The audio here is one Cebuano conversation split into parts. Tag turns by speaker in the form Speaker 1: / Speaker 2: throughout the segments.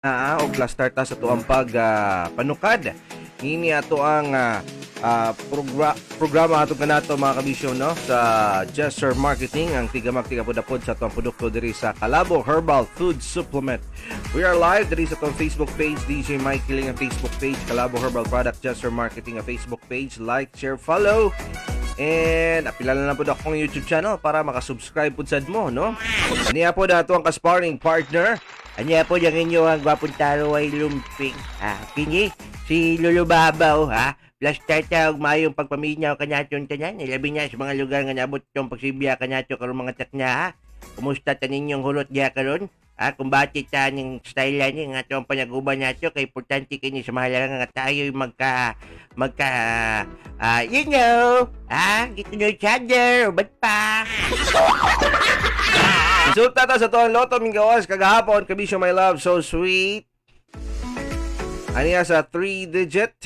Speaker 1: Og plus start ta sa tuang pag panukad niini ato ang programa ato kanato, mga kabisyo, no, sa Jesser Marketing, ang tigamag tigapod-apod sa atong produkto diri sa Kalabo Herbal Food Supplement. We are live diri sa atong Facebook page, DJ Mike Kiling ang Facebook page, Kalabo Herbal Product Jesser Marketing ang Facebook page. Like, share, follow. And apila na lang po akong YouTube channel para makasubscribe po sad mo, no? Niya po na ang kasparring partner.
Speaker 2: Anya po yung inyo ang gwapong taro ay lumping. Ah, kini, si Lolo Babaw, ha? Plus tata, og maayong pagpaminaw kanaton tanan. Ilabi na sa mga lugar nga naabot yung pagsibya kanato karon mga takna, ha? Kumusta ta ninyong hulot diya karon? Ha, kung bati ta ning style ni nga ato ang panaguban nato kay importante kini sa mahalaga nga tayo'y magka magka get to know each other, uban pa.
Speaker 1: Resulta ta sa tuang Lotto Minggawas kagahapon, kabisyo my love, so sweet. Aniya sa 3 digit.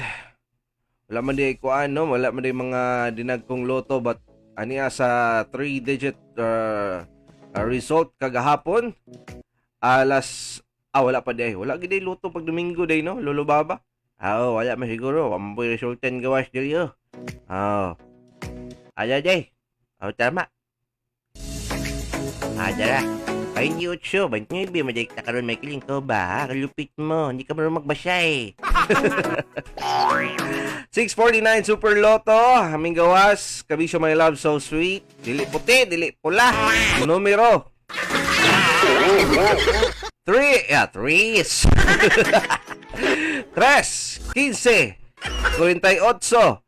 Speaker 1: Wala man di kuan, no, wala man di mga dinagkong loto, but aniya sa 3 digit result kagahapon alas wala pa di, wala gid loto pag Domingo day, no, Lolo Baba?
Speaker 2: Ah, oh, wala man siguro. Wa man po'y resultan gawas diri, oh. Oh. Ala day. Oh, tama. Ah, dara. 28, 29, maday ta karon may kiling ko ba? Ha? Kalupit mo. Hindi ka marunong magbasa eh.
Speaker 1: 649 Super Lotto, aming gawas, kabisyo my love, so sweet. Dili puti, dili pula. Numero 3, yeah, 3. 3, 15, 48,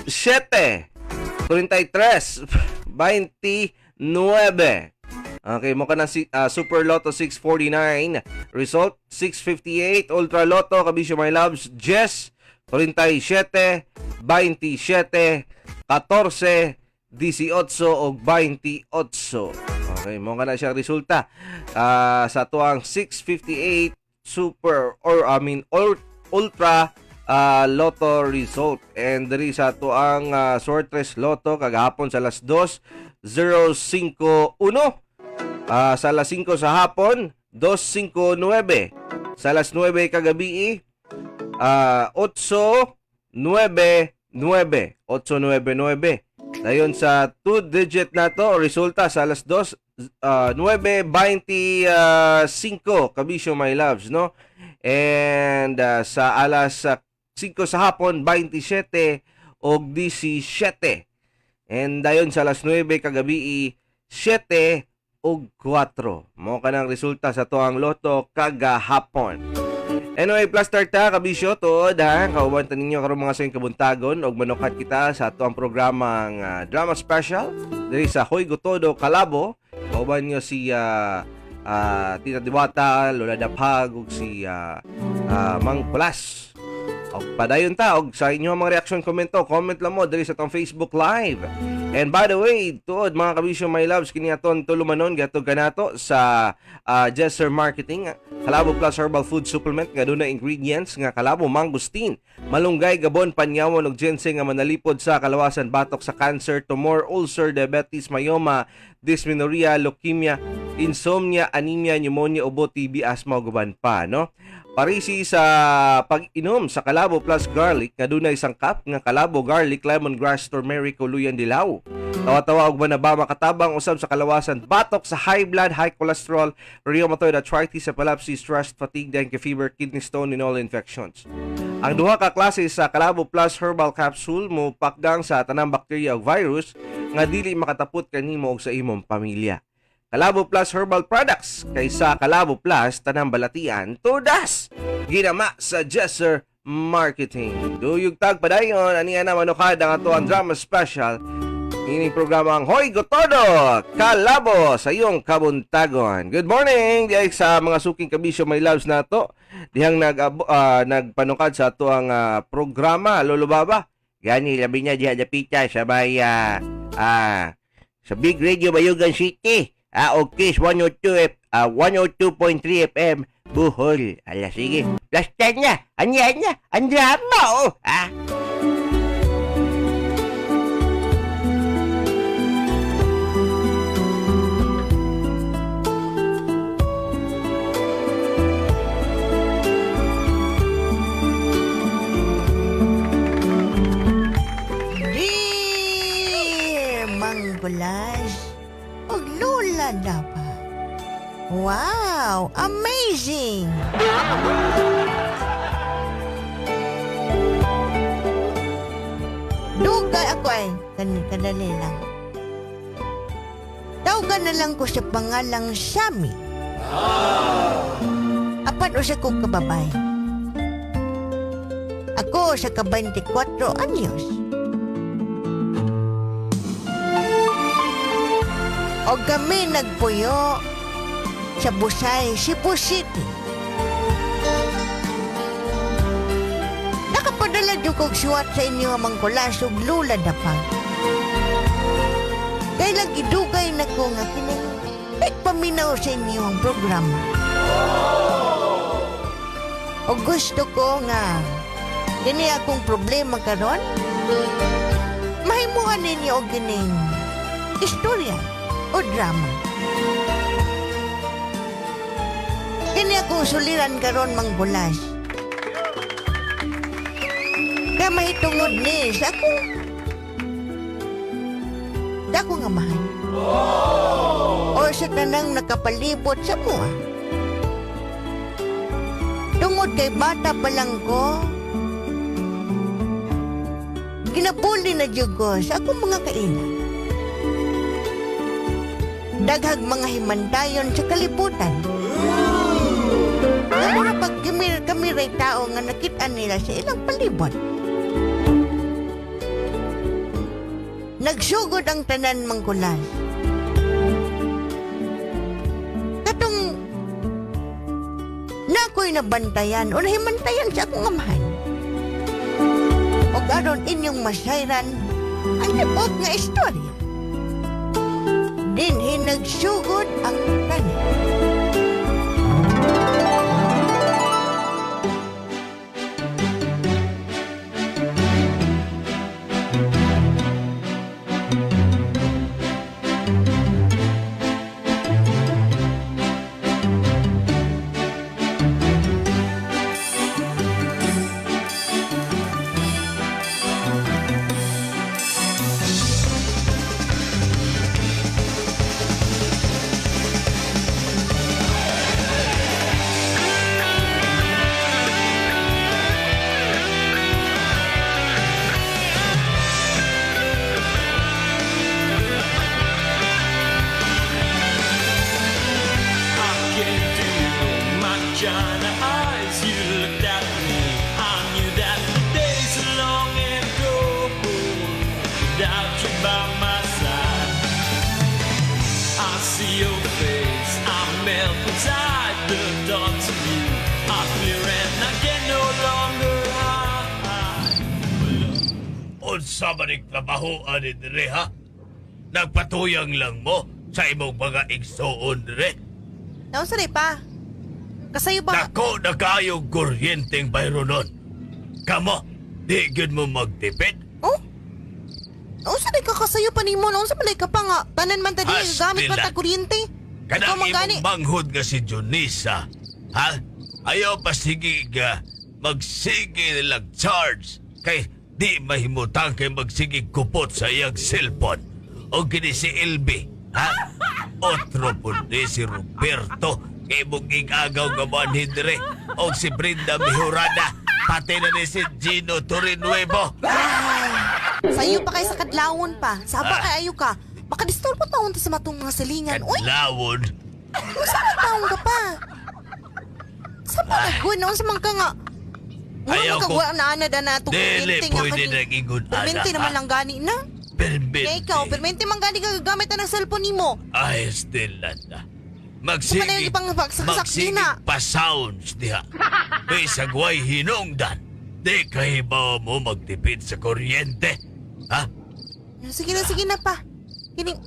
Speaker 1: 7, 43, 29. Okay, mo ka na si, Super Lotto 649. Result 658. Ultra Lotto, kabisyo my loves, Jess, 37, 27, 14, 18 og 28. Okay, mo ka na siya resulta sa tuang 658 Super or I mean or, Ultra Lotto result. And diri sa tuang Sortres Lotto kagahapon sa alas 2:051. Sa alas 5 sa hapon, 2:59. Sa alas 9 kagabi, 8:99. 8:99. Dayon sa 2 digit na to, resulta sa alas 2, 9:25, kabisyo my loves, no? And sa alas 5 sa hapon, 27 og 17. And dayon sa alas 9 kagabi, 7 og 4. Mo kanang resulta sa tuang loto kagahapon. Anyway, plus start ta kabisyo tuod ha. Kauban ta ninyo karong mga sayong kabuntagon og manukat kita sa atuang programang drama special diri sa Hoy Gotodo Kalabo. Kauban niyo si Tita Diwata, Lola Daphag ug si Mang Kulas. Og padayon ta og sa inyo mga reaction komento, comment lang mo diri sa atong Facebook Live. And by the way, tuod mga kabisyo my loves, kini aton tulumanon gatog kanato sa Jesser Marketing, Kalabo Plus Herbal Food Supplement nga dunay ingredients nga kalabo, mangosteen, malunggay, gabon, panyawon ug ginseng nga manalipod sa kalawasan batok sa cancer, tumor, ulcer, diabetes, myoma, dysmenorrhea, leukemia, insomnia, anemia, pneumonia, ubo, TB, asthma ug uban pa, no? Parisi sa pag-inom sa Kalabo Plus Garlic nga dunay sangkap nga kalabo, garlic, lemongrass, turmeric, uluyan dilaw. Tawa-tawa og banaba, makatabang usab sa kalawasan batok sa high blood, high cholesterol, rheumatoid arthritis, epilepsy, stress, fatigue, dengue fever, kidney stone, and all infections. Ang duha ka klase sa Kalabo Plus Herbal Capsule mo pakgang sa tanang bakterya ug virus nga dili makatapot kanimo og sa imong pamilya. Kalabo Plus Herbal Products, kaysa Kalabo Plus tanang balatian tudas. Ginama sa Jesser Marketing. Duyog tag padayon ani na manukad ang ato ang drama special. Ining programa ang Hoy Gotodo Kalabo sa iyong kabuntagon. Good morning diay sa mga suking kabisyo my loves nato dihang nagpanukad sa ato ang programa, Lolo Baba.
Speaker 2: Gani, labi na diha dapita sa may sa Big Radio Bayugan City. Ah, okay, 102 F, 102.3 FM Bohol. Ala, sige. Plus 10 na. Anya, anya. Ang drama, oh. Ah.
Speaker 3: Dugay ako ay, kanali lang. Tawgan na lang ko sa pangalang Sammy. Apan usa ko kababay. Ako sa ka 24 anyos. O kami nagpuyo sa Busay, Cebu City. Nakapadala jud kog suwat sa inyo nga mangkulas ug lula dapag. Kay lang gidugay na ko nga kining nagpaminaw sa inyo ang programa. O gusto ko nga kini akong problema karon, mahimuan ninyo og kining istorya o drama. Kini akong suliran karon mangbulas. Kaya mahitungod ni sa akong dako nga mahal. O sa tanang nakapalibot sa mua. Tungod kay bata pa lang ko, ginabuli na jud ko sa akong mga kaina. Daghag mga himandayon sa kalibutan. Nga mga pag kami ray tao nga nakit-an nila sa ilang palibot. Nagsugod ang tanan mangkulas. Katong nakoy nabantayan o nahimantayan sa akong amahan. O karon inyong masayran ang tibuok nga istorya. Dinhi nagsugod ang tanan.
Speaker 4: I can feel my china eyes. You looked at me. I knew that the days are long and cold without you by my side. I see your face. I melt inside the thoughts of you are clear and I can no longer hide.
Speaker 5: Unsa man ning trabaho ani dire ha? Nagpatuyang lang mo sa imong mga igsoon dire.
Speaker 6: Naunsa rin pa? Kasayo ba?
Speaker 5: Dako na kayong kuryenteng bayronon. Kamo, di gyud mo magtipid.
Speaker 6: Oh? Naunsa rin ka kasayo pa nimo? Naunsa man ka pa nga? Tanan man ta di, gamit man
Speaker 5: Hastila.
Speaker 6: ta kuryente.
Speaker 5: Kanang
Speaker 6: Ikaw man gani.
Speaker 5: imong manghod nga si Junisa, ha? Ayaw pa sige nga magsige nilang charge kay di mahimutang kay magsige kupot sa iyang cellphone. O kini si LB, ha? Otro po ni si Roberto kay imong igagaw nga manhin dire o si Brenda Mejorada pati na ni si Gino Torinuevo.
Speaker 6: Sayo pa kay sa kadlawon pa. Saba
Speaker 5: Ah.
Speaker 6: kay ayo ka. Makadisturbo taon ta sa matong mga silingan. Uy,
Speaker 5: Kadlawon.
Speaker 6: unsa man taon ka pa? Saba ka gud, naunsa man ka nga? Mura
Speaker 5: Ayaw
Speaker 6: man ka
Speaker 5: ko.
Speaker 6: wa na ana da na itong
Speaker 5: Dili
Speaker 6: kuryente nga
Speaker 5: pwede
Speaker 6: kani.
Speaker 5: nag-ingon ana,
Speaker 6: Permente naman
Speaker 5: ha?
Speaker 6: lang gani na.
Speaker 5: Permente.
Speaker 6: Kaya ikaw, permente man gani ka gagamit na ng cellphone nimo.
Speaker 5: Ay, still na.
Speaker 6: Kung ano yung
Speaker 5: Magsige,
Speaker 6: ipang saksak
Speaker 5: magsige
Speaker 6: din na.
Speaker 5: pa sounds diha. May sagway hinungdan. Di kahibaw mo magtipid sa kuryente. Ha?
Speaker 6: Sige na pa. Kining,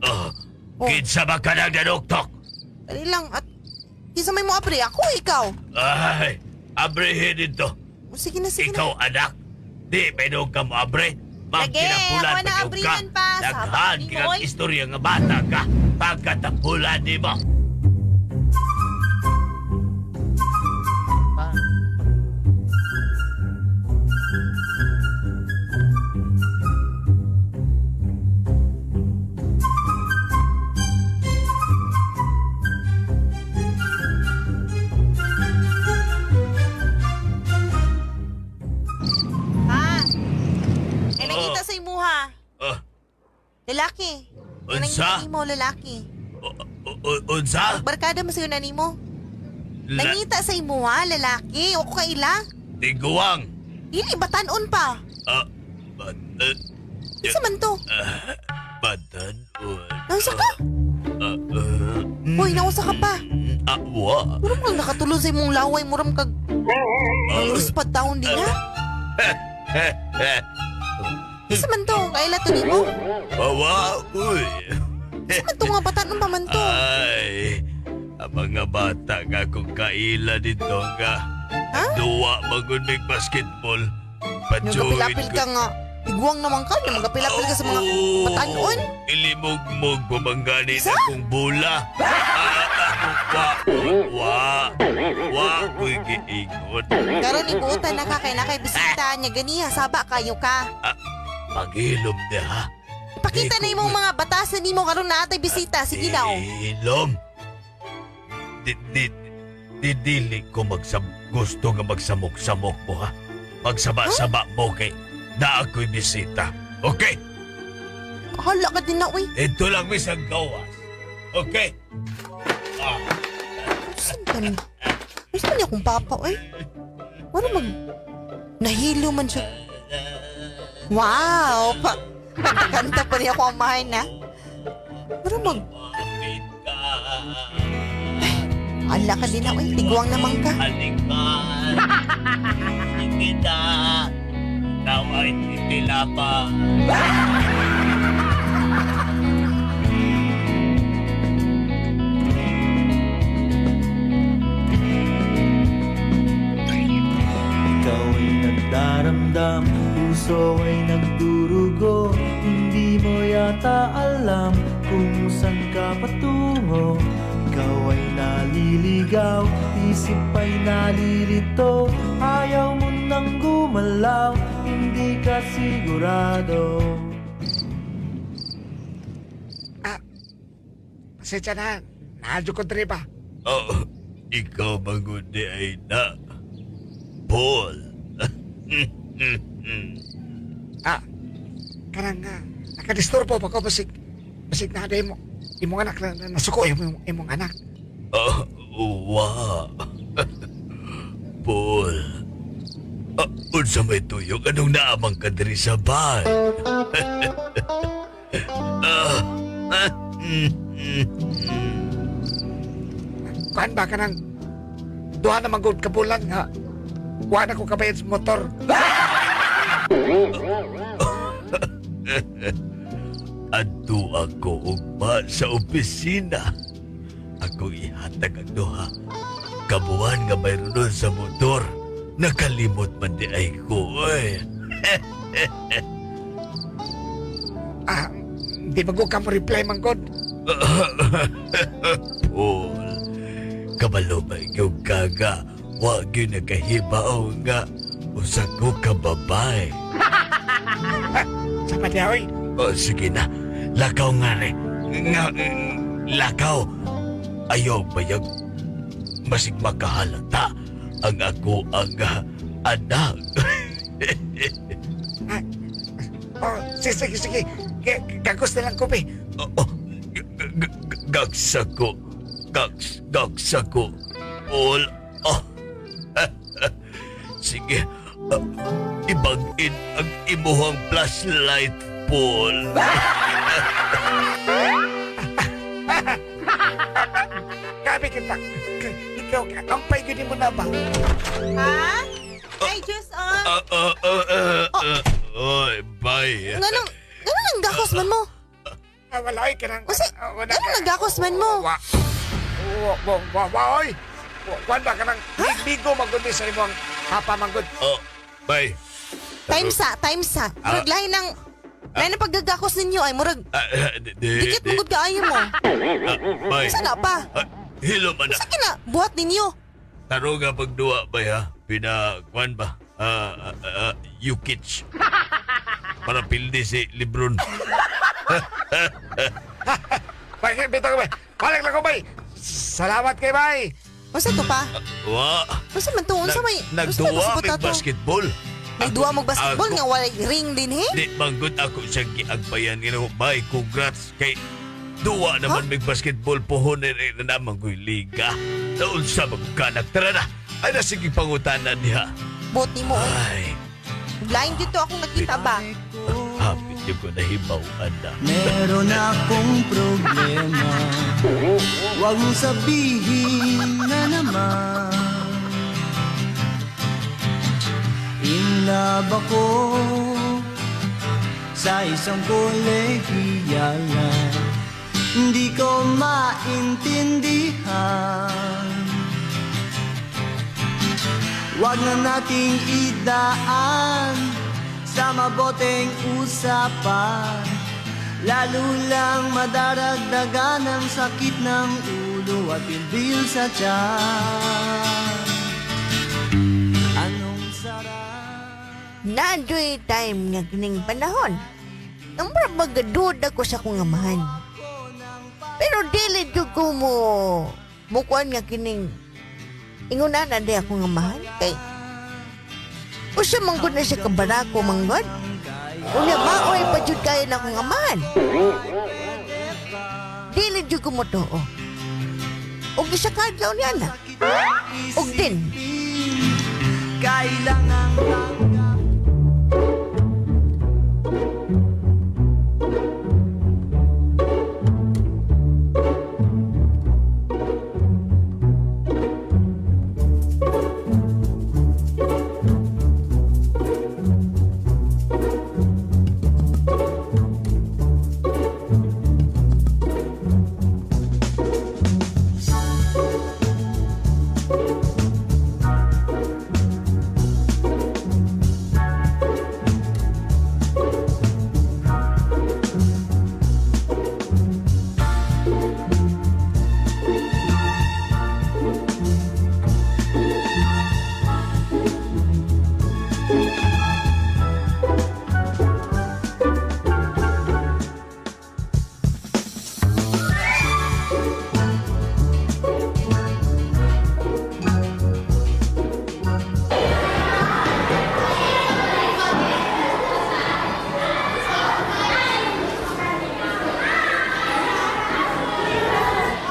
Speaker 5: Oh.
Speaker 6: Oh.
Speaker 5: Kinsa ba ka nang nanuktok?
Speaker 6: dali lang at kinsa may mo apre ako ikaw.
Speaker 5: Ay, abrehin dito.
Speaker 6: O, sige na, sige na.
Speaker 5: Ikaw, anak. Di, meron ka mo, abre.
Speaker 6: Lagi,
Speaker 5: Magkinapulan
Speaker 6: ako na
Speaker 5: pa ka.
Speaker 6: abrihan pa. Sabak
Speaker 5: Daghan
Speaker 6: ni mo,
Speaker 5: kang
Speaker 6: oy.
Speaker 5: istorya nga bata ka. Pagkatapulan ni mo.
Speaker 6: Lalaki.
Speaker 5: Unsa?
Speaker 6: Nangita nimo lalaki.
Speaker 5: Unsa?
Speaker 6: Barkada mo sayo na nimo.
Speaker 5: La-
Speaker 6: Nangita sa imuha, lalaki. O kaila.
Speaker 5: Tiguang.
Speaker 6: Dili batanon pa.
Speaker 5: Ah, bat,
Speaker 6: Unsa man to?
Speaker 5: batanon.
Speaker 6: Naunsa ka?
Speaker 5: Ah, ah,
Speaker 6: Hoy, naunsa ka pa?
Speaker 5: ah, wa.
Speaker 6: Muram kang nakatulon sa imong laway, muram kag luspad taon din ha. Unsa man to? Kaila to nimo?
Speaker 5: Wa, uy.
Speaker 6: Unsa man to nga batanon pa man to?
Speaker 5: Ay, ang mga bata nga kung kaila dito nga.
Speaker 6: Ha?
Speaker 5: Duwa magunig basketball.
Speaker 6: Yung gapilapil ka nga. Iguang naman ka, yung magapilapil ka sa mga
Speaker 5: Oo.
Speaker 6: batanon.
Speaker 5: Ilimugmog pamangganit
Speaker 6: Sa?
Speaker 5: akong bula. Ah, ah, wa, wa, wa, ko'y giingon.
Speaker 6: Karon ibuotan na ka kay na kay bisita niya ganiha saba kayo ka.
Speaker 5: Pagilom niya, ha?
Speaker 6: Ipakita na imong mga batasan nimo karon na atay bisita. Sige daw.
Speaker 5: Ilom. Di, di, di, dili ko magsam, gusto nga magsamok-samok mo, ha? Magsaba-saba mo kay na ako'y bisita. Okay?
Speaker 6: Hala ka din na uy.
Speaker 5: Ito lang misang gawas. Okay? Ah,
Speaker 6: Saan ka ni? Saan niya akong papa uy? Wala mag nahilo man siya. Wow! Pa kanta pa niya ako amahin na. Wala mag
Speaker 5: Mapit ka.
Speaker 6: Ala ka din na uy. Tiguang naman ka.
Speaker 5: Halikan. Sige na. Ikaw ay titilapa.
Speaker 4: Ikaw ay nagdaramdam, puso ay nagdurugo. Hindi mo yata alam kung saan ka patungo. Ikaw ay naliligaw, isip ay nalilito. Ayaw mo nang gumalaw, hindi ka sigurado.
Speaker 7: Pasensya na. Naadyo ko diri ba?
Speaker 5: Oh, ikaw magundi ay na. Paul.
Speaker 7: Ah, kanang nakadisturbo pa ko basig basig na mo imong anak na, na nasuko imong imong anak.
Speaker 5: Oh, wa. Paul. Ah, unsa may tuyok anong naamang ka diri sa bay? Ah, ah, mm, mm, mm.
Speaker 7: Kuan ba kanang duha na magud ka bulan nga wa na ko kabayad sa motor.
Speaker 5: Adto ako ugma sa opisina. Ako ihatag ang duha. Kabuan nga mayroon nun sa motor. Nakalimot man di ay ko. Oy.
Speaker 7: Ah, di magud ka mo reply man god.
Speaker 5: Paul, kabalo ba ikaw kaga? Wa gyud nakahibaw nga usa ko ka babae.
Speaker 7: Sa pa oy.
Speaker 5: Oh, sige na. Lakaw nga re. Nga, lakaw. Ayaw bayag. Masig makahalata ang ako ang anak.
Speaker 7: Oh, sige sige sige. Gagos na lang ko be.
Speaker 5: Oh, oh, gagsa ko. Gagsa ko. Paul. Oh. Sige. Ibag-in ang imuhang flashlight, Paul.
Speaker 7: Grabe kita. Ikaw ampay gyud mo na ba?
Speaker 6: Ha? Ay, Diyos, oh.
Speaker 5: Ah, ah, ah, ah, ah. Oy, bye.
Speaker 6: Nganong, nganong nanggakos man mo?
Speaker 7: Ah, wala oy kanang
Speaker 6: Usa,
Speaker 7: ah, wala
Speaker 6: nganong nanggakos man mo?
Speaker 7: Wa wa wa wa, wa oy. Kuan ba kanang bigo magud ni sa imong papa manggod.
Speaker 5: Oh, bye.
Speaker 6: Times sa, times sa. Murag lahi ng, lahi ng paggagakos ninyo ay murag,
Speaker 5: Ah, ah, di, di,
Speaker 6: dikit
Speaker 5: di.
Speaker 6: magud kaayo mo.
Speaker 5: Ah, bye.
Speaker 6: Usa na pa?
Speaker 5: Ah, hilo man na.
Speaker 6: Usa kina buhat ninyo?
Speaker 5: Taro nga pagduwa ba ha? Pina, kuan ba? Ah, ah, ah, Yukich. Para pildi si Lebron.
Speaker 7: Bay, bitaw ko bay. Balik lang ko bay. Salamat kay bay.
Speaker 6: Usa to pa?
Speaker 5: Wa.
Speaker 6: Usa man to? Unsa may, unsa may
Speaker 5: Nagduwa
Speaker 6: pasabot
Speaker 5: may
Speaker 6: ato?
Speaker 5: basketball.
Speaker 6: Nagduwa mo basketball
Speaker 5: Ako-
Speaker 6: nga walay ring din he?
Speaker 5: Di manggod ako siyang giagbayan nga bay congrats kay duwa naman mig basketball pohon na na naman ko'y liga. Naon sa magkanak tara na. Ay na sige pangutanan niya.
Speaker 6: Buti mo oy.
Speaker 5: Ay,
Speaker 6: Blind dito akong nakita ba?
Speaker 5: hapit yung ko nahibawan na.
Speaker 4: Meron akong problema. Huwag mong sabihin na naman. In love ako sa isang kolehiyala. Hindi ko maintindihan. Huwag na nating idaan sa maboteng usapan. Lalo lang madaragdagan ang sakit ng ulo at bilbil sa tiyan. Anong sarap?
Speaker 3: Naadyo'y time nga kining panahon. Ang mura magaduda ko sa akong amahan. Pero dili jud ko mo mukuan nga kining ingunan na di akong amahan kay usa man gud na siya kabarako manggod. Unya maoy pa jud kayo na akong amahan. Dili jud ko mo tuo. Og isa ka adlaw niya na. Og din.
Speaker 4: Kailangan tanggap.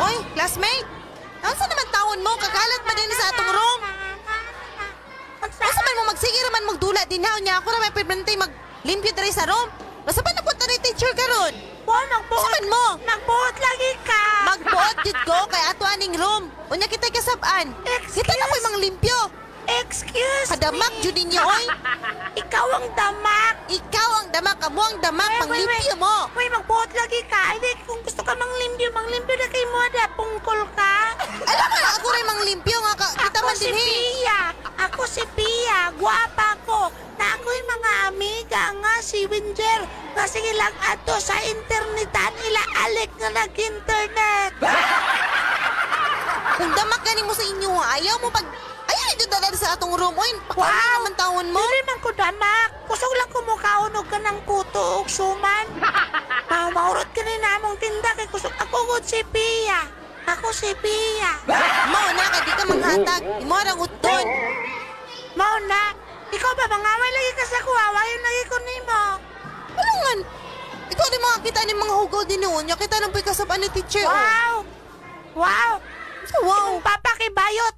Speaker 6: Oy, classmate! Unsa naman tawon mo? Kakalat ba din sa atong room? Unsa man mo magsige raman magdula din ha? Unya ako ra may permanente maglimpyo diri sa room. Basta ba napunta ni teacher karon?
Speaker 8: Po, magbuot.
Speaker 6: Unsa man mo?
Speaker 8: Magbuot lagi ka.
Speaker 6: Magbuot jud ko kay ato aning room. Unya kita kasab-an.
Speaker 8: Excuse?
Speaker 6: Kita na ko'y manglimpyo.
Speaker 8: Excuse
Speaker 6: Kadamak
Speaker 8: me.
Speaker 6: jud ninyo oy.
Speaker 8: Ikaw ang damak.
Speaker 6: Ikaw ang damak, amo ang damak,
Speaker 8: Wait, wait,
Speaker 6: panglimpyo
Speaker 8: wait.
Speaker 6: mo.
Speaker 8: Uy, magbuot lagi ka. Hindi, kung gusto ka manglimpyo, manglimpyo na kay Moda. Pungkol ka.
Speaker 6: Alam mo na ako rin manglimpyo nga ka, kita
Speaker 8: Ako
Speaker 6: man
Speaker 8: si
Speaker 6: din eh.
Speaker 8: Pia. Ako si Pia. Guwapa ko. Na ako'y mga amiga nga si Winger. Nga sige lang ato sa internetan ila alik nga nag-internet.
Speaker 6: Kung damak gani mo sa inyo, ha, ayaw mo pag ayaw ito dala sa atong room oy. Wow.
Speaker 8: Wow!
Speaker 6: Naman tawon mo.
Speaker 8: Dili man ko damak. Kusog lang kumukaon og kanang kuto og suman. Maurot kini namong tinda kay kusog ako gud si Pia. Ako si Pia.
Speaker 6: Mao na kay di ka manghatag. Imo rang uton.
Speaker 8: Mao na. Ikaw ba mangaway lagi ka sa kuha? Awayon lagi ko nimo.
Speaker 6: Alungan. Ikaw rin mga kita ni mga hugaw din noon. Ya kita nang kasab ni teacher. Oh.
Speaker 8: Wow! Wow!
Speaker 6: Sa wow.
Speaker 8: Imong papa kay bayot.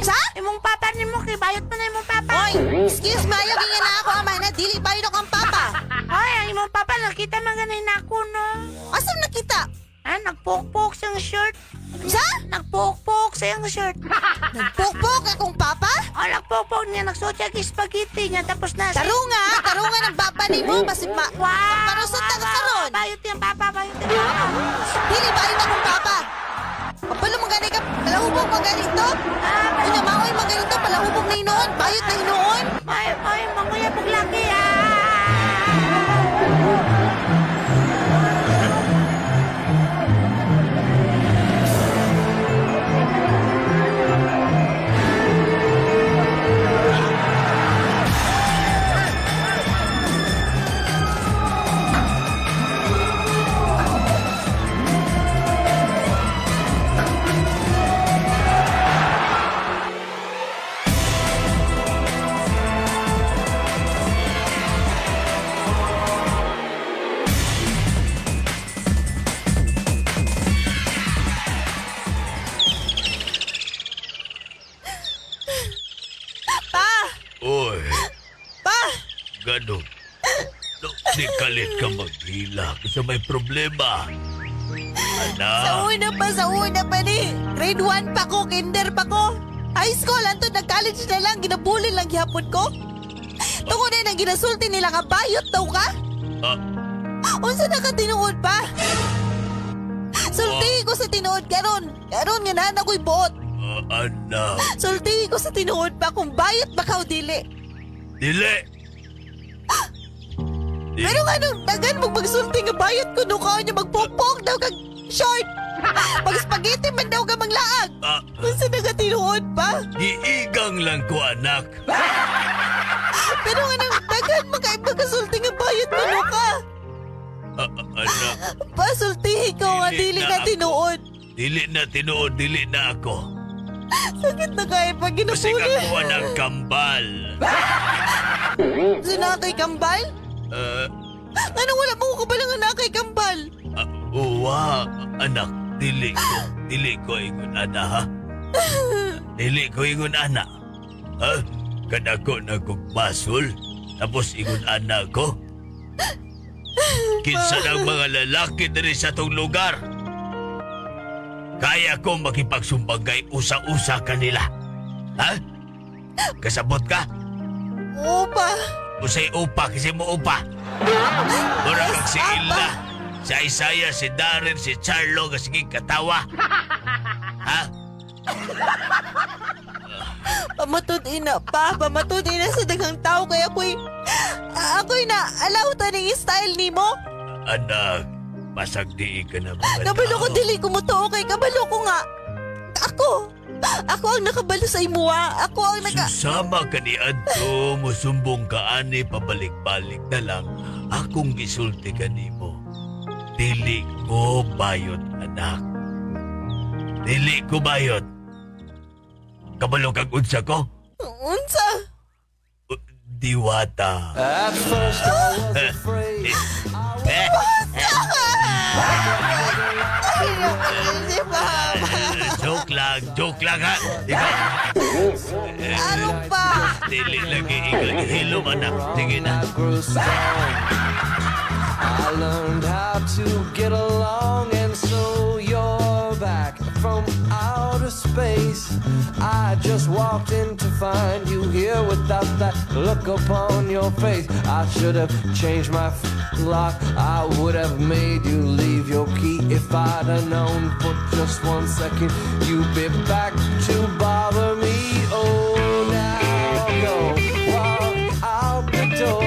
Speaker 6: Sa?
Speaker 8: Imong papa nimo kay bayot man na imong papa.
Speaker 6: Oy, excuse me, ayaw ganyan na ako ama na dili bayo na kang papa.
Speaker 8: Ay, ang imong papa nakita man ganay nako no.
Speaker 6: Asa nakita?
Speaker 8: Ah, nagpukpok siyang shirt.
Speaker 6: Sa?
Speaker 8: Nagpukpok siyang shirt.
Speaker 6: Nagpukpok akong papa?
Speaker 8: Oh, nagpukpok niya. Nagsuot siya og spaghetti niya. Tapos na...
Speaker 6: Tarunga, tarunga ng papa nimo basig ma.
Speaker 8: Wow!
Speaker 6: Parusot ta ka
Speaker 8: wow,
Speaker 6: karon.
Speaker 8: Bayot yung papa, bayot yung papa.
Speaker 6: Dili bayo na akong papa. Kapalo mo gani ka, palahubog mo ganito.
Speaker 8: Ah,
Speaker 6: Unya maoy mo ganito, palahubog na hinuon, bayot na hinuon.
Speaker 8: Ay, ay, manguya pag laki ah!
Speaker 5: Oy,
Speaker 6: Pa!
Speaker 5: ganun. No, di kalit ka maghila kasi may problema. Anak.
Speaker 6: Sa una pa ni. Grade 1 pa ko, kinder pa ko. High school, antod na college na lang, ginabulin lang gihapon ko. Tungod na nang ginasulti nila nga bayot daw ka.
Speaker 5: Ah,
Speaker 6: Unsa na ka tinuod pa? Sultihi ko sa tinuod karon. Karon nga naa na ko'y buot.
Speaker 5: ah, anak.
Speaker 6: Sultihi ko sa tinuod pa kung bayot ba ka o dili.
Speaker 5: Dili. Di-
Speaker 6: Pero nga nung dagan mong magsulti nga bayot ko no ka niya magpugpog daw kag short. Pag spaghetti man daw ka manglaag.
Speaker 5: Ah,
Speaker 6: Unsa na ka tinuod pa?
Speaker 5: giigang lang ko, anak.
Speaker 6: Pero nga nang daghan makaibang kasulti nga bayot ko no ka.
Speaker 5: Ah, ah, anak,
Speaker 6: Pasultihi ko nga
Speaker 5: Dili
Speaker 6: dili
Speaker 5: na
Speaker 6: na
Speaker 5: ako.
Speaker 6: tinuod.
Speaker 5: dili na tinuod, dili na ako.
Speaker 6: Sakit na kay pag
Speaker 5: Kasi
Speaker 6: ginapuli.
Speaker 5: ako ang kambal.
Speaker 6: Sinakay kambal?
Speaker 5: Ah,
Speaker 6: Ano wala mo ko kabalo nga nakay kambal?
Speaker 5: ah, uwa, anak, dili ko ingon ana, ha? Dili ko ingon ana. Ha? Kadako na kog basol, tapos ingon ana ko. Kinsa ng mga lalaki diri sa tong lugar. Kaya ko makipagsumbagay usa-usa kanila. Ha? Kasabot ka?
Speaker 6: Oo pa.
Speaker 5: Usay upa kasi mo upa. Mura kang si Ilda, si Isaiah, si Darren, si Charlo, nga sige katawa. Ha?
Speaker 6: Pamatud ina pa. Pamatud ina sa daghang tao kaya ako'y na alaw taning style nimo.
Speaker 5: Anak, pasagdiin ka na mga
Speaker 6: Kabalo ko
Speaker 5: tao.
Speaker 6: dili ko mutuo kay kabalo ko nga. Ako. Ako ang nakabalo sa imuha. Ako ang naka...
Speaker 5: Susama ka ni Adto, musumbong ka ani, pabalik-balik na lang. Akong gisulti ka nimo. Dili ko bayot, anak. Dili ko bayot. Kabalo kag unsa ko?
Speaker 6: Unsa?
Speaker 5: Diwata.
Speaker 4: At first I was afraid.
Speaker 5: Eh,
Speaker 6: Ay, si Papa.
Speaker 5: Joke lang ha. Ikaw,
Speaker 6: Ano pa?
Speaker 5: dili lagi ikaw. Hilom anak, sige na.
Speaker 4: I grew strong. I learned how to get along, and so you're back from outer space. I just walked in to find you here without that look upon your face. I should have changed my lock. I would have made you leave your key if I'd have known for just 1 second you'd be back to bother me. Oh, now go walk out the door.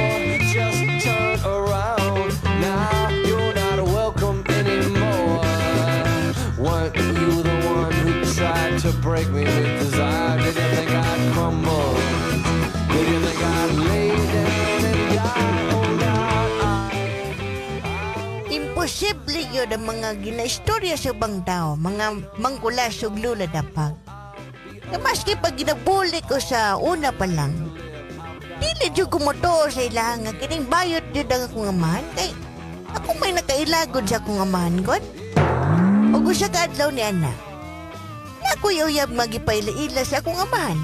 Speaker 4: Just turn around. Now you're not welcome anymore. Weren't you the one who tried to break me with desire? Did you think I'd crumble? Did you think I'd lay down and die? Oh, now I.
Speaker 3: Imposible yun ang mga ginaistorya sa ubang tao, mga mangkulas ug lula dapag. Na maski pag ginabuli ko sa una pa lang, dili jud ko motoo sa ilaha nga kining bayot jud ang akong amahan kay ako may nakailagod sa akong amahan god. Ug usa ka adlaw ni ana. Na ako'y uyab magipaila-ila sa akong amahan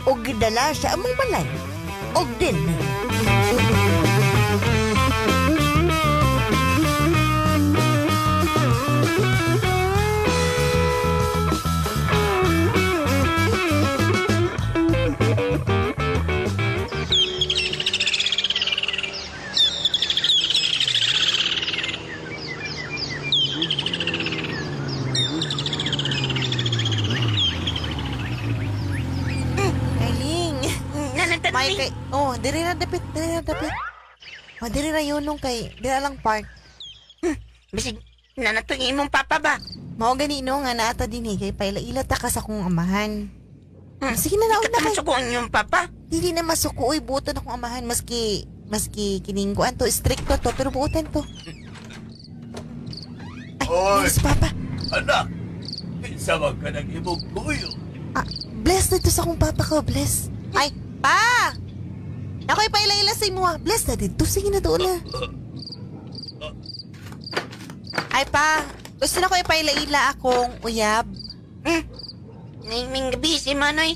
Speaker 3: ug gidala sa among balay. Og din.
Speaker 6: Galing. May kay... Oh, diri na dapit, diri na dapit. Oh, diri na yunong kay, diri lang park.
Speaker 8: Bisig, nanatong imong papa ba?
Speaker 6: Mao gani no nga naata din eh, kay paila-ila ta ka sa akong amahan. Sige na nauna
Speaker 8: Ka
Speaker 6: kay.
Speaker 8: masuko ang iyong papa?
Speaker 6: Dili na masuko oy buotan akong amahan maski maski kining kuan to stricto to pero buotan to. Ay,
Speaker 5: Oy!
Speaker 6: yes, papa.
Speaker 5: Anak, kinsa man ka ng imong kuyo.
Speaker 6: Ah, bless dito sa akong papa ko, bless. Ay, pa! Ako'y paila-ila sa imo ah. Bless na dito. Sige na doon na. Ay, pa. Gusto na ko ipaila-ila akong uyab.
Speaker 8: Ning gabi si Manoy.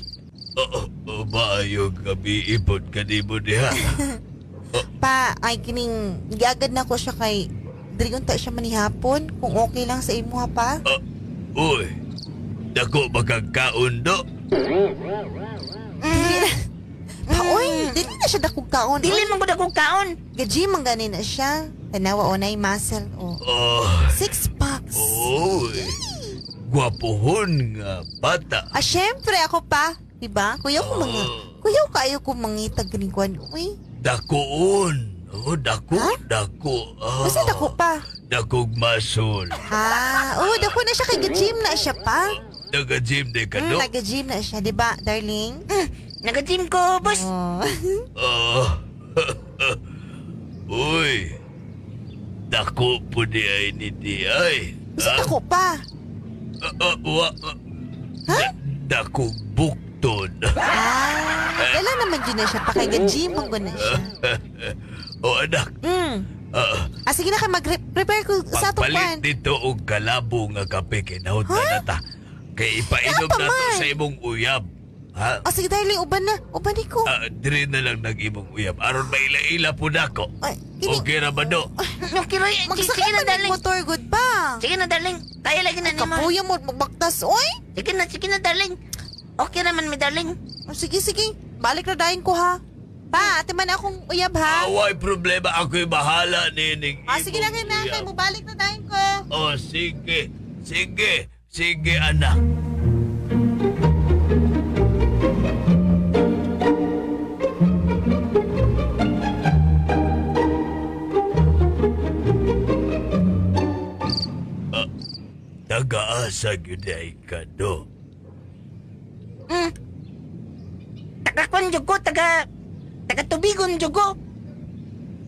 Speaker 5: Oo, oh, maayong gabi ipod kanimo diha.
Speaker 6: Pa, ay kining giagad na ko siya kay diri unta siya manihapon kung okay lang sa imo ha pa.
Speaker 5: Ah, uy, dako makagkaon do.
Speaker 6: Dili na. Pa, oy, dili na siya dakog kaon.
Speaker 8: Dili man gud akong kaon.
Speaker 6: Gaji man gani na siya. Tanawa o nay muscle o.
Speaker 5: Oh,
Speaker 6: Six packs.
Speaker 5: uy, gwapohon nga bata.
Speaker 6: Ah, syempre ako pa, 'di ba? Kuya ko mga kuya kayo ko mangitag ganing kuan. Uy,
Speaker 5: Dakoon. Oh, dako, dako. Ah,
Speaker 6: basta dako pa.
Speaker 5: Dakog masol.
Speaker 6: Ah, oh, dako na siya kay gym na siya pa.
Speaker 5: Naga-gym di ka, no?
Speaker 6: Naga-gym na siya, 'di ba, darling?
Speaker 8: Naga-gym ko, boss.
Speaker 6: Oh.
Speaker 5: Ah. Uy. Dako po di ay ni di ay.
Speaker 6: Basta dako pa.
Speaker 5: Ah, ah, wa, ah. Dakog bukton.
Speaker 6: Ah, dala naman dyan na siya pa kay gym man gud na siya.
Speaker 5: O anak, ah,
Speaker 6: Ah, sige na kay mag-prepare ko sa atong kuan.
Speaker 5: pagpalit dito og kalabo nga kape kay nahod na nata. Kay ipainom
Speaker 6: Napa
Speaker 5: na to
Speaker 6: man.
Speaker 5: sa imong uyab. Ha?
Speaker 6: Ah, sige darling, uban na. Uban ni ko.
Speaker 5: Ah, dire na lang nag imong uyab. Aron maila-ila po nako.
Speaker 6: Ay, kini-
Speaker 5: Okay ra ba do?
Speaker 8: Okay, Roy. Sige
Speaker 6: Magsakay
Speaker 8: na,
Speaker 6: man ng
Speaker 8: darling.
Speaker 6: motor good pa.
Speaker 8: Sige na, darling. Kaya lagi na nimo.
Speaker 6: Kapuya mo magbaktas, oy.
Speaker 8: Sige na, darling. Okay naman, mi darling.
Speaker 6: Oh, sige, sige. Balik na dahin ko ha. Pa, ate man akong uyab ha.
Speaker 5: Away problema, ako'y bahala nining
Speaker 6: Ah, sige na
Speaker 5: imong
Speaker 6: kay na kay
Speaker 5: uyab.
Speaker 6: mo balik na dahin ko.
Speaker 5: Oh, sige. Sige. Sige, anak. Ah, Tagaasa gyud ay ka do.
Speaker 8: Taga kwan jud ko, taga tubigon jud ko.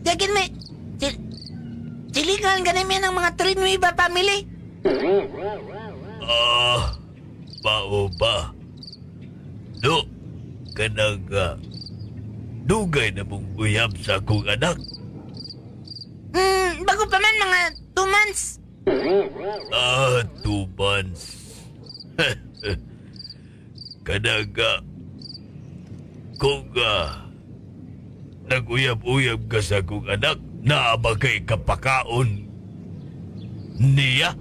Speaker 8: Dagin mi sil, silingan gani mi ng mga Trinueva family.
Speaker 5: Ah, mao ba? Do, kanang dugay na mong uyab sa akong anak.
Speaker 8: Bago pa man mga 2 months.
Speaker 5: Ah, 2 months. Kanang kung nag-uyab-uyab ka sa akong anak, naa ba kay kapakaon niya?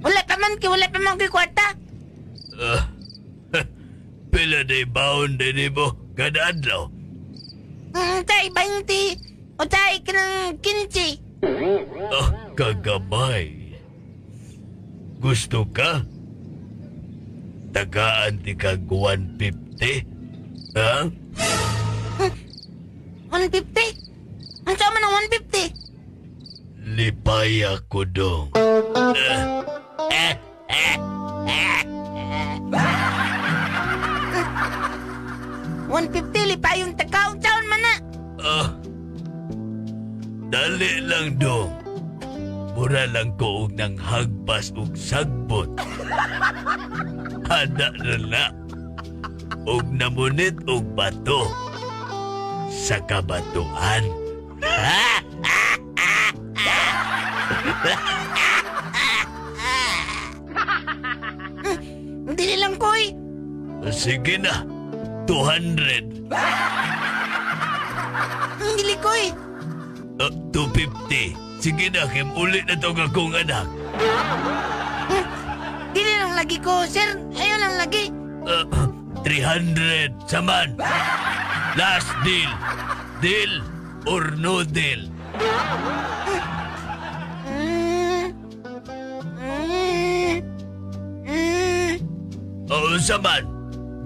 Speaker 8: Wala pa man kay wala pa man ko'y kwarta.
Speaker 5: Ah, pila day baon din mo kada adlaw.
Speaker 8: Tay 20 o tay kanang 15.
Speaker 5: Ah, kagamay. Gusto ka? Tagaan di kag 150? Ha?
Speaker 8: 150. Unsa man ang 150?
Speaker 5: Lipaya ko dong. Eh,
Speaker 8: 150 lipayon taka unsaon man na?
Speaker 5: Ah, dali lang dong. Mura lang ko og nang hagpas og sagbot. Hada na na. Og namunit og bato. Sa kabatuan.
Speaker 8: Dili lang koy.
Speaker 5: Sige na. 200.
Speaker 8: Dili koy.
Speaker 5: 250. Sige na, Kim. Uli na tong akong anak.
Speaker 8: Dili lang lagi ko, sir. Ayo lang lagi.
Speaker 5: 300. Saman. Last deal. Deal or no deal. Oo, saman.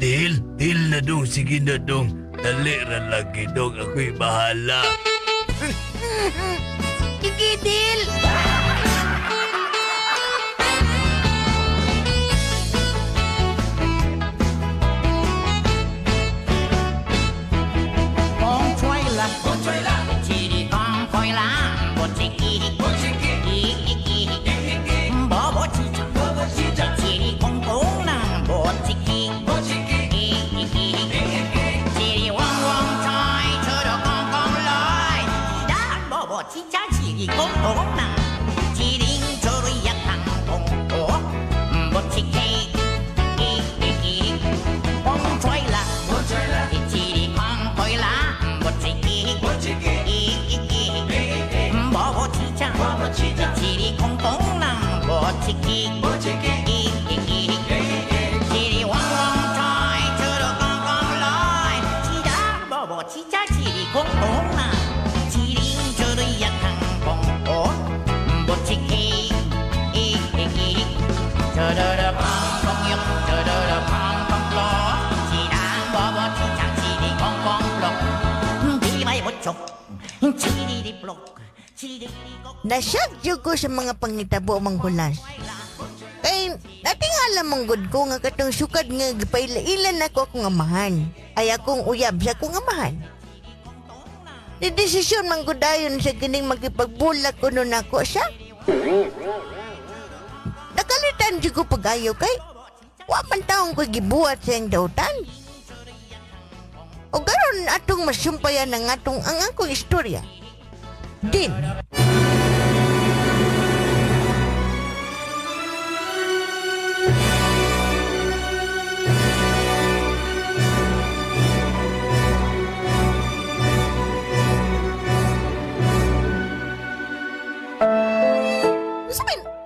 Speaker 5: Deal? Deal na dong. Sige na dong. Dali ra lagi dong. Ako'y bahala.
Speaker 8: Sige, deal.
Speaker 9: 风吹啦，风吹啦，一日风开啦，无一支，无一支，一一支，无无一只，无无一只，一日空空啦，无一支，无一支，一一支，一日汪汪在，出了公公来，但无无一只，一日空空啦。起，一一一，叽里汪汪在，这个刚刚来，叽达波波叽喳叽里空空啊，叽里这个呀空空哦，不起一一，这个的空空哟，这个的空空落，叽达波波叽喳叽里空空落，叽里歪不中，叽里的不叽里个。
Speaker 3: Nasyag jud ko sa mga pangitabo manghulas. Kay natingala man gud ko nga katong sukad nga gipaila-ila nako akong amahan. Ay akong uyab sa akong amahan. Ni desisyon man gud dayon sa kining makipagbulak kuno nako siya. Nakalitan jud ko pag-ayo kay wa man taong ko gibuhat sa iyang dautan. O garon atong masumpayan ang atong ang akong istorya. Din.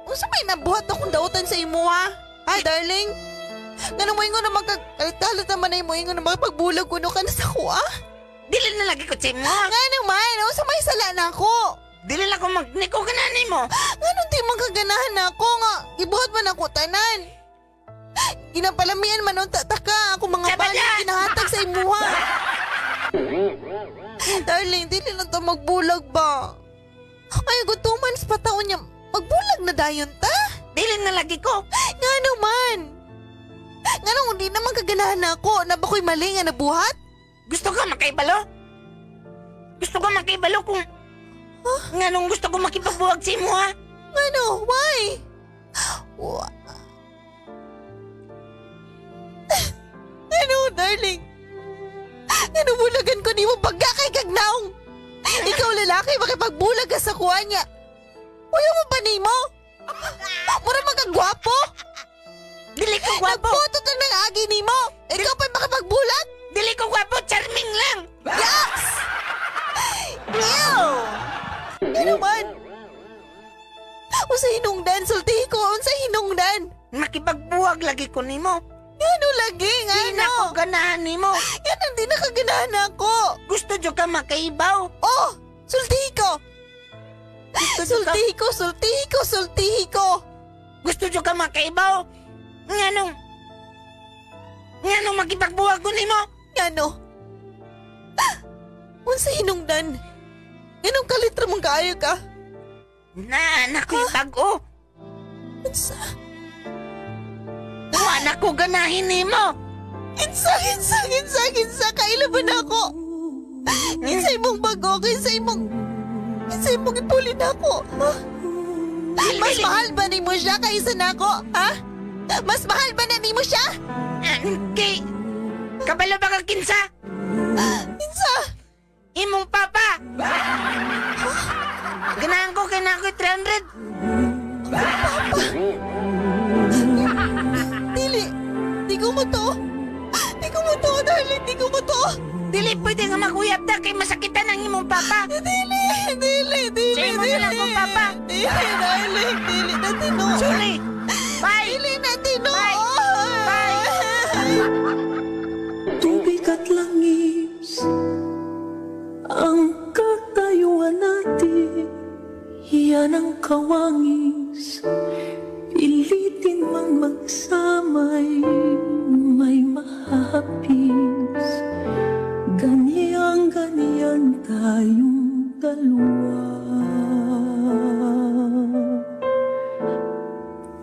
Speaker 6: Unsa may nabuhat akong dautan sa imo ha? Ay, darling. Ngano mo ingon na magkakalit naman na imo ingon na magpagbulag kuno ka na sa kuha?
Speaker 8: Dili na lagi ko sa imo.
Speaker 6: Ngano man, unsa may sala na ako?
Speaker 8: Dili lang ko magniko ka na nimo.
Speaker 6: Ngano di man kaganahan ako nga gibuhat man ako tanan. Ginapalamian man unta ta ka ako mga
Speaker 8: Sabada!
Speaker 6: balik ginahatag sa imuha. Darling, dili na to magbulag ba? Ay, go 2 months pa taon niya. Magbulag na dayon ta?
Speaker 8: Dili na lagi ko.
Speaker 6: Ngano man? Ngano hindi naman kaganahan ako? Na ba ko'y mali nga nabuhat?
Speaker 8: Gusto ka makaibalo? Gusto ka makaibalo kung nganong gusto ko makipagbuwag sa imo ha?
Speaker 6: Ngano? Why? Ano, darling? Ano bulagan ko ni mo pagka kay kagnaong? Ikaw lalaki, makipagbulag ka sa kuha niya. Uyo mo ba nimo? Mura magkagwapo?
Speaker 8: Dili ko gwapo.
Speaker 6: Nagputo to ng agi nimo. Ikaw pa'y makipagbulag?
Speaker 8: Dili ko gwapo, charming lang.
Speaker 6: Yes! Ew! Ano man? Unsa hinungdan, sultihi ko, unsa hinungdan?
Speaker 8: Makipagbuwag lagi ko nimo.
Speaker 6: Ano lagi,
Speaker 8: Di na
Speaker 6: ano?
Speaker 8: ko ganahan nimo.
Speaker 6: Yan ang di nakaganahan ako.
Speaker 8: Gusto jud ka makaibaw.
Speaker 6: Oh, sultihi ko.
Speaker 8: Gusto jud ka,
Speaker 6: Sultihi ko, sultihi ko, sultihi ko.
Speaker 8: gusto jud ka makaibaw. Nganong nganong makipagbuwag ko nimo?
Speaker 6: Ano? Unsa hinungdan? Ganong kalitra mong kaayo ka?
Speaker 8: Na, nako'y bag-o.
Speaker 6: Unsa?
Speaker 8: Wa na ko ganahin nimo.
Speaker 6: Kinsa, kinsa, kinsa, kinsa, kaila ba na ako? Kinsa imong bago, kinsa imong... Kinsa imong ipuli na ako, ha? Mas mahal ba nimo siya kaysa nako, ha? Mas mahal ba na nimo siya?
Speaker 8: Kay kabalo ba ka kinsa?
Speaker 6: Kinsa?
Speaker 8: Imong papa. Ganahan ko kay na ako'y 300.
Speaker 6: Dili, di ko mo to. Di ko mo to, darling, di ko mo to.
Speaker 8: Dili pwede nga maguyab ta kay masakitan ang imong papa.
Speaker 6: Dili, dili, dili,
Speaker 8: Sa imo na
Speaker 6: dili.
Speaker 8: lang kong papa.
Speaker 6: Dili, darling, dili na tinuod.
Speaker 8: Sorry. Bye.
Speaker 6: Dili na tinuod.
Speaker 8: Bye. Bye.
Speaker 4: Tubig at langis ang katayuan natin. Yan ang kawangis. Pilitin mang magsama'y may mahapis. Ganyan, ganyan tayong dalawa.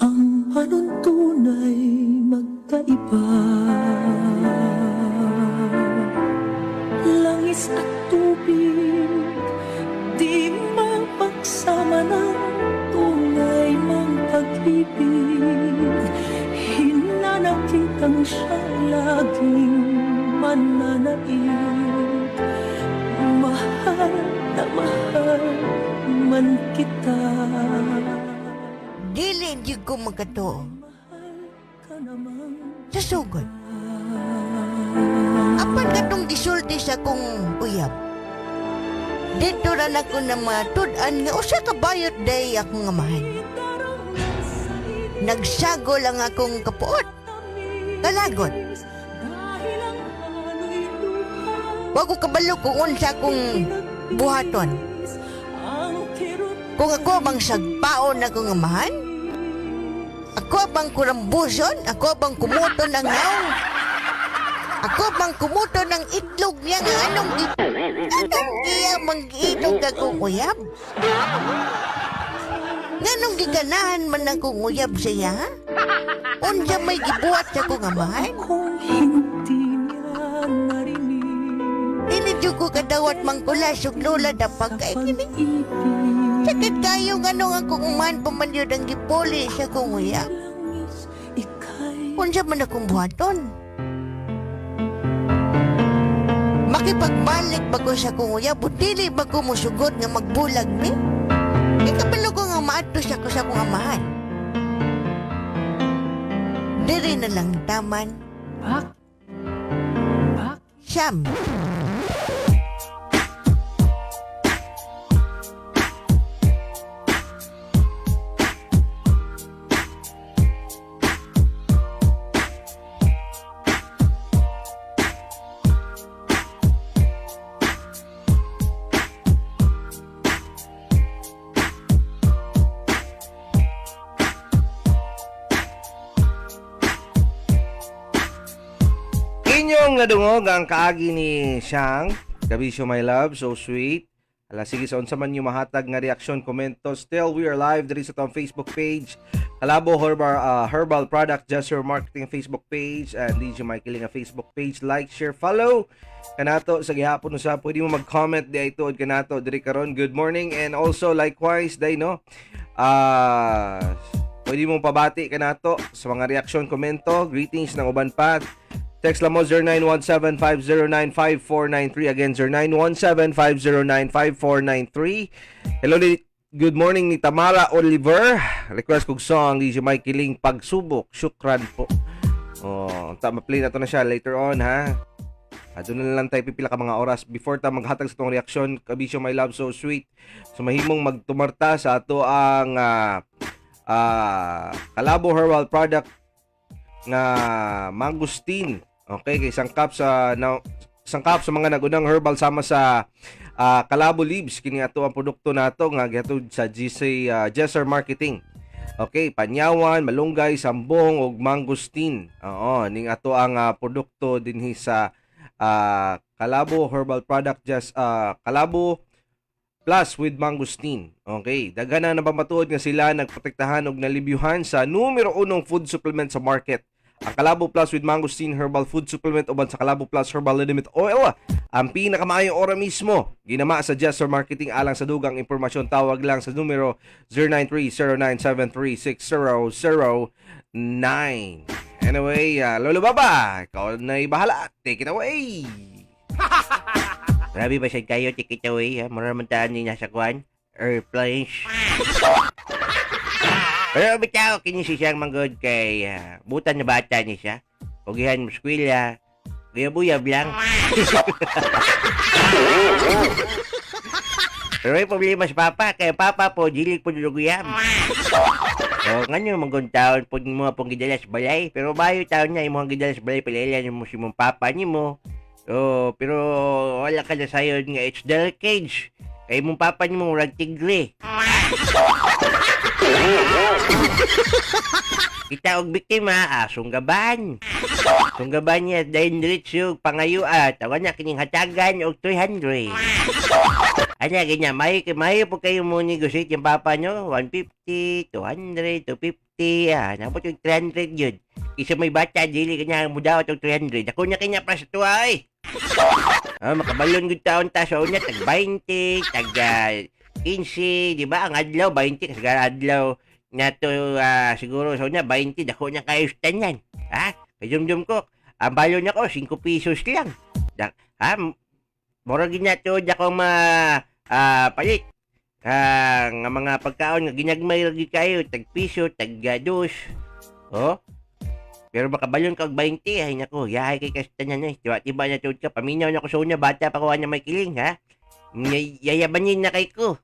Speaker 4: Ang panuntunay magkaiba. Langis at tubig, di mapagsama ng tunay mong pag-ibig. Hinanakitang siyang laging mananaig. Mahal na mahal man kita.
Speaker 3: Dili jud ko makatuo.
Speaker 4: Mahal ka namang
Speaker 3: Sa sugod. Apan katong gisulti sa kong uyab. Dito ra nako na matud-an nga usa ka bayot day akong amahan. Nagsagol ang akong kapuot. Kalagot. Wa ko kabalo kung unsa akong buhaton. Kung ako bang sagpaon akong amahan? Ako bang kurambuson? Ako bang kumuton ang ngaw? Ako bang kumuton ang itlog niya nga anong iya mang-itlog akong uyab? Nganong giganahan man akong uyab siya, ha? Unsa may gibuhat sa akong amahan? Dili jud ko kadawat mangkulas ug lola da pagkain. Sakit kayo nga nung akong umahan pa man yun ang gipuli sa akong uyab. Unsa man akong buhaton? Makipagbalik ba ko sa akong uyab o dili ba ko musugot nga magbulag mi? Ikabalo ko nga maadto siya ko sa akong amahan. Diri na lang taman. Siyam.
Speaker 1: Inyong nadungog ang kaagi ni Shang. Kabisyo my love, so sweet. Ala sige sa unsa man yung mahatag nga reaksyon, komento. Still we are live diri sa atong Facebook page. Kalabo Herbal Product Gesture Marketing Facebook page and DJ Mike nga Facebook page. Like, share, follow. Kanato sa gihapon usa pwede mo mag-comment di ay tuod kanato diri karon. Good morning and also likewise day no. Ah, pwede mong pabati kanato sa mga reaksyon, komento, greetings ng uban pa. Text lang mo 0917-509-5493. Again, 0917-509-5493. Hello, good morning ni Tamara Oliver. Request kog song DJ Mike Kiling Pagsubok. Shukran po. Oh, ta ma-play na to na siya later on ha. Doon na lang tayo pipila ka mga oras before ta maghatag sa tong reaksyon. Kabisyo my love so sweet. So mahimong magtumarta sa ato ang Kalabo Herbal Product nga mangustin. Okay, kay sangkap sa mga nagunang herbal sama sa Kalabo Leaves kini ato ang produkto nato nga gihatod sa GC Jesser Marketing. Okay, panyawan, malunggay, sambong ug mangustin. Oo, ning ato ang produkto dinhi sa Kalabo Herbal Product just Kalabo Plus with mangosteen. Okay, daghan na napamatuod nga sila nagprotektahan og nalibyuhan sa numero unong food supplement sa market. Ang Kalabo Plus with Mangosteen Herbal Food Supplement uban sa Kalabo Plus Herbal Liniment Oil ang pinakamaayong ora mismo. Ginama sa Jester Marketing alang sa dugang impormasyon tawag lang sa numero 093-0973-6009. Anyway, Lolo Baba, ikaw na bahala. Take it away.
Speaker 2: Grabe ba siya kayo, take it away, ha? Mura naman taan ni nasa kuan. Airplanes. Pero bitaw, kini si siyang manggod kay butan na bata ni siya. Pugihan mo eskwela. Buyab-buyab lang. Pero may problema sa papa. Kaya papa po, dili po niluguyab. O, nga manggod taon po mo pong gidala sa balay. Pero bayo taon niya, imong gidala sa balay, pilailan mo si mong papa ni mo. Oh, pero wala ka na sayon nga it's the cage. Kay mong papa ni mo murag tigre. Kita og biktima, sunggaban. Sunggaban niya dahil diretso pangayuat. Tawa na kining hatagan og 300. Ana ganyan, may may po kayo mo negotiate yung papa nyo, 150, 200, 250, nabot yung 300 yun. Isa may bata, dili kanya mo daw itong 300. Ako na kanya para sa tuwa eh. Makabalon gud taon ta sa una, tag 20, tag 15, di ba? Ang adlaw, 20, kasi adlaw na to, siguro sa una, 20, dako na kayo sa tanan. Ha? Kayumdum ko, ang balon ako, 5 pesos lang. Da, ha? Mura gina to, dako ma, palit. Nga mga pagkaon nga ginagmay lagi kayo, tag piso, tag dos. Oh? Pero makabalon ka og 20, ay nako, yahay kay kastanan eh. Diba, tiba na tuod ka, paminaw na ko sa una, bata pa ko na may kiling, ha? Yayabanin na kay ko.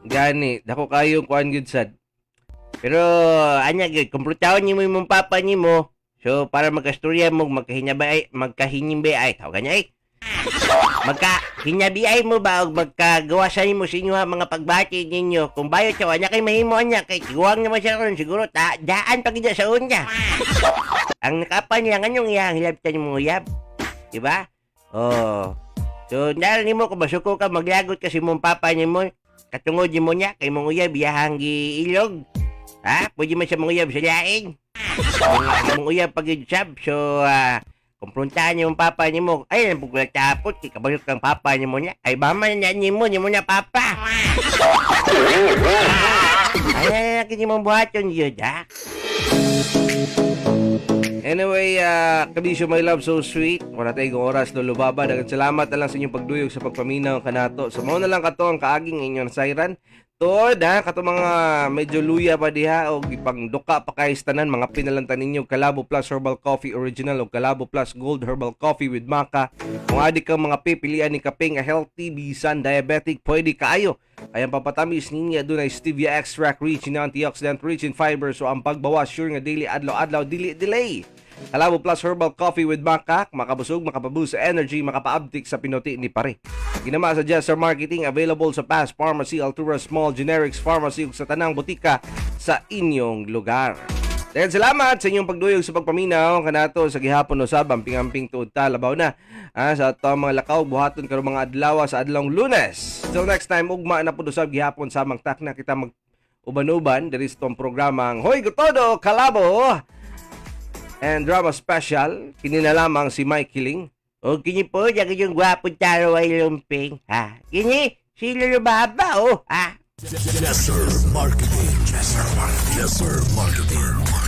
Speaker 1: Gani, dako kayo kuan gyud sad.
Speaker 2: Pero anya gyud, kumpletahon nimo imong papa nimo. So para magkastorya mo, magkahinabay, magkahinimbe ay tawag niya ay. Magkahinabiay mo ba og magkagawasan nimo sa inyo ha, mga pagbati ninyo. Kung bayot siya, wala kay mahimo niya kay tiguang naman siya ron siguro ta daan pa gid sa unya. Ang nakapan niya ngayong iyang hilabtan mo uyab. Di ba? Oh. So, dahil nimo kung masuko ka, maglagot kasi mong papa nimo, katungod nimo niya, kay mong uyab, iyahang giilog. Ha? Pwede man siya manguyab sa laing. Manguyab pag sab. So, kumprontahan niyo yung papa niyo mo. Ay, ang pugla tapot. Kay kabalot kang papa niyo mo niya. Ay, mama niya niyo mo, niyo mo na papa. Ay, ay, ay, kini mong buhaton yun, ha?
Speaker 1: Anyway, Kabisyo my love, so sweet. Wala tayong oras, Lolo Baba. Daghang salamat na lang sa inyong pagduyog sa pagpaminaw kanato. So, mao na lang kato ang kaaging inyong sayran. Tuod ha, kato mga medyo luya pa diha o ipangduka pa kay tanan mga pinalantan ninyo Kalabo Plus Herbal Coffee Original o Kalabo Plus Gold Herbal Coffee with Maca. Kung adi kang mga pipilian ni kape nga healthy, bisan diabetic, pwede kaayo. Ay ang papatamis ninya doon ay stevia extract rich in antioxidant, rich in fiber. So ang pagbawas sure nga daily adlaw-adlaw dili delay. Kalabo Plus Herbal Coffee with Maca, makabusog, makapaboost sa energy, makapaabtik sa pinuti ni pare. Ginama sa Jester Marketing, available sa Pass Pharmacy, Altura Small Generics Pharmacy ug sa tanang butika sa inyong lugar. Dahil salamat sa inyong pagduyog sa pagpaminaw kanato sa gihapon usab amping-amping tuod ta labaw na sa ato ang mga lakaw buhaton karong mga adlaw sa adlawng Lunes. Till next time, ugma na pud usab gihapon sa takna kita mag uban-uban diri sa atong programang Hoy Gotodo Kalabo and drama special. Kini na lamang si Mike Kiling.
Speaker 2: O kini po, yung yung gwapong taro ay lumping. Ha? Kini, si Lolo Baba, oh. Ha?
Speaker 5: Yes, sir. Marketing. Yes, sir. Marketing. Yes, sir. Marketing.